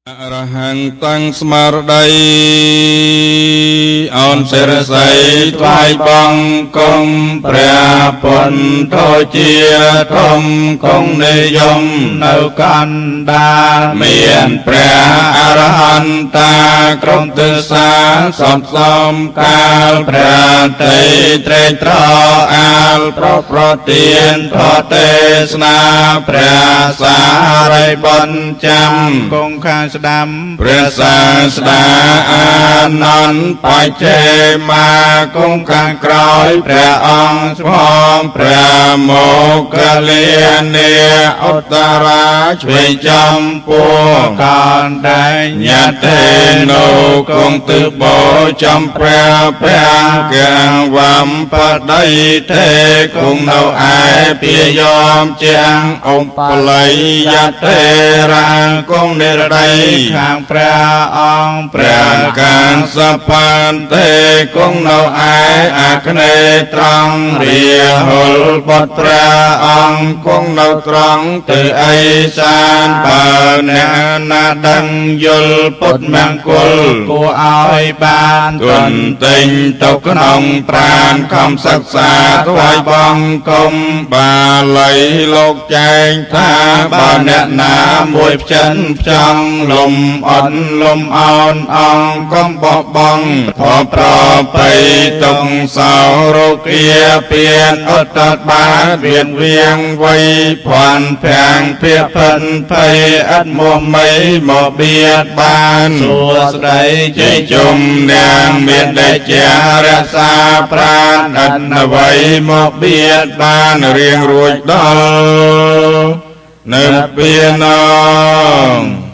អរហង្គតាំងស្មារតីអោនសិរស័យថ្វាយបង្គំព្រះពុទ្ធជាធំគង់និយម នៅកណ្ដាល មានព្រះអរហន្តាក្រុមទិសាសពសំកាល ព្រះតេត្រេត្រអាលប្រប្រទានធទេសនា ព្រះសារីបុញ្ចាំ គង់ខាងស្ដាំ ព្រះសាស្តាអានន្ទបច្ចេមាគង់ខាងក្រោយ ព្រះអង្គស្មព្រះមោគលានេឧត្តរាឆ្វេងចំពោះ កណ្ដែង ញតេនោគង់ទិបោចំព្រះព្រះកាំងវំបដីទេគង់នៅឯពាយមជាង អំបល័យយតេរាគង់និរដី ខាងព្រះអង្គ ព្រះកាងសបានទេគង់នៅឯអាគ្នេយ៍ត្រង់ រាហុលបុត្រព្រះអង្គគង់នៅត្រង់ទៅអីសាន បើអ្នកណាដឹងយល់ពុទ្ធមង្គល គួរឲ្យបាន គុណទិញទៅក្នុងប្រាន ខំសិក្សាថ្វាយបង្គំ បាលីលោកចែងថា បើអ្នកណាមួយផ្ចិនផ្ចង់លំអន់លំអោនអង្គកំបោះបង់ធម៌ប្របីតុងសោរោគាពៀនអត្តបាតវៀនវៀងវៃភ័នភាំងភាភិនភ័យ ឥតមោះមីមកបៀតបាន សួស្ដី ជ័យជុំនាងមានដេជារក្សាប្រាណ ឥតអ្វីមកបៀតបាន រៀងរួចដល់នៅពៀនង។